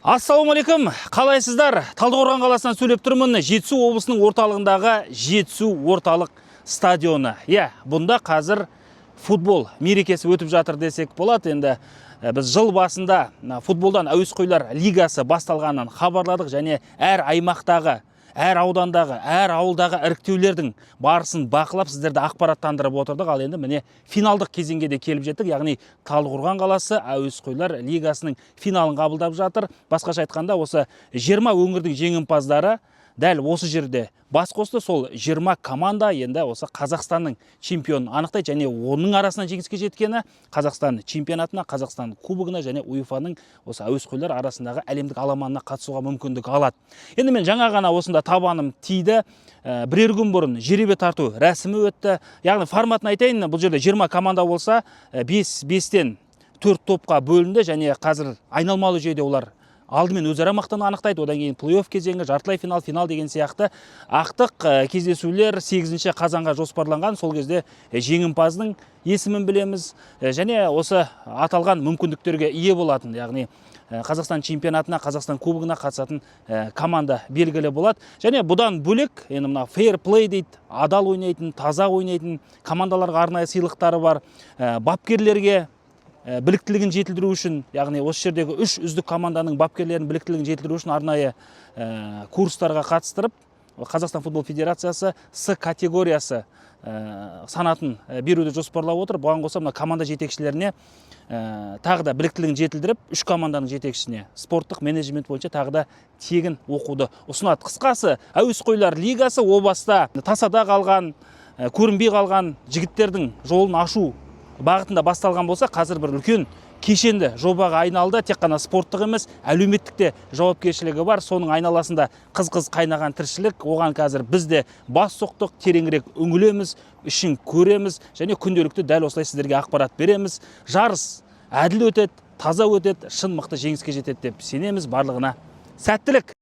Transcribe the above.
Ассалаумағалейкум, қалайсыздар? Талдықорған қаласынан сөйлеп тұрмын. Жетісу облысының орталығындағы Жетісу орталық стадионы. Иә, бұнда қазір футбол мерекесі өтіп жатыр десек болады. Енді біз жыл басында мына футболдан әуесқойлар лигасы басталғанын хабарладық және әр аймақтағы, әр аудандағы, әр ауылдағы іріктеулердің барысын бақылап, сіздерді ақпараттандырып отырдық. Ал енді, міне, финалдық кезеңге де келіп жеттік, яғни Талдықорған қаласы әуесқойлар лигасының финалын қабылдап жатыр. Басқаша айтқанда, осы 20 өңірдің жеңімпаздары дәл осы жерде бас қосты. Сол 20 команда енді осы Қазақстанның чемпионын анықтайды және оның арасынан жеңіске жеткені Қазақстан чемпионатына, Қазақстан кубогына және УЕФА-ның осы әуесқойлар арасындағы әлемдік аламанына қатысуға мүмкіндік алады. Енді мен жаңа ғана осында табаным тиді. Бірер күн бұрын жеребе тарту рәсімі өтті. Яғни форматын айтайын: бұл жерде 20 команда болса, 5 бестен төрт топқа бөлінді және қазір айналмалы жүйеде олар алдымен өзара мықтыны анықтайды, одан кейін плей-офф кезеңі, жартылай финал, финал деген сияқты. Ақтық кездесулер 8 қазанға жоспарланған. Сол кезде жеңімпаздың есімін білеміз және осы аталған мүмкіндіктерге ие болатын, яғни Қазақстан чемпионатына, Қазақстан кубогына қатысатын команда белгілі болады. Және бұдан бөлек енді мына фейр плей дейді, адал ойнайтын, таза ойнайтын командаларға арнайы сыйлықтары бар. Бапкерлерге біліктілігін жетілдіру үшін, яғни осы жердегі үш үздік команданың бапкерлерінің біліктілігін жетілдіру үшін арнайы курстарға қатыстырып, Қазақстан футбол федерациясы С категориясы санатын беруді жоспарлап отыр. Бұған қоса мына команда жетекшілеріне тағы да біліктілігін жетілдіріп, үш команданың жетекшісіне спорттық менеджмент бойынша тағы да тегін оқуды ұсынады. Қысқасы, әуесқойлар лигасы о баста тасада қалған, көрінбей қалған жігіттердің жолын ашу бағытында басталған болса, қазір бір үлкен кешенді жобаға айналды. Тек қана спорттық емес, әлеуметтік те жауапкершілігі бар. Соның айналасында қыз қыз қайнаған тіршілік. Оған қазір біз де бас сұқтық, тереңірек үңілеміз, ішін көреміз және күнделікті дәл осылай сіздерге ақпарат береміз. Жарыс әділ өтеді, таза өтеді, шын мықты жеңіске жетеді деп сенеміз. Барлығына сәттілік!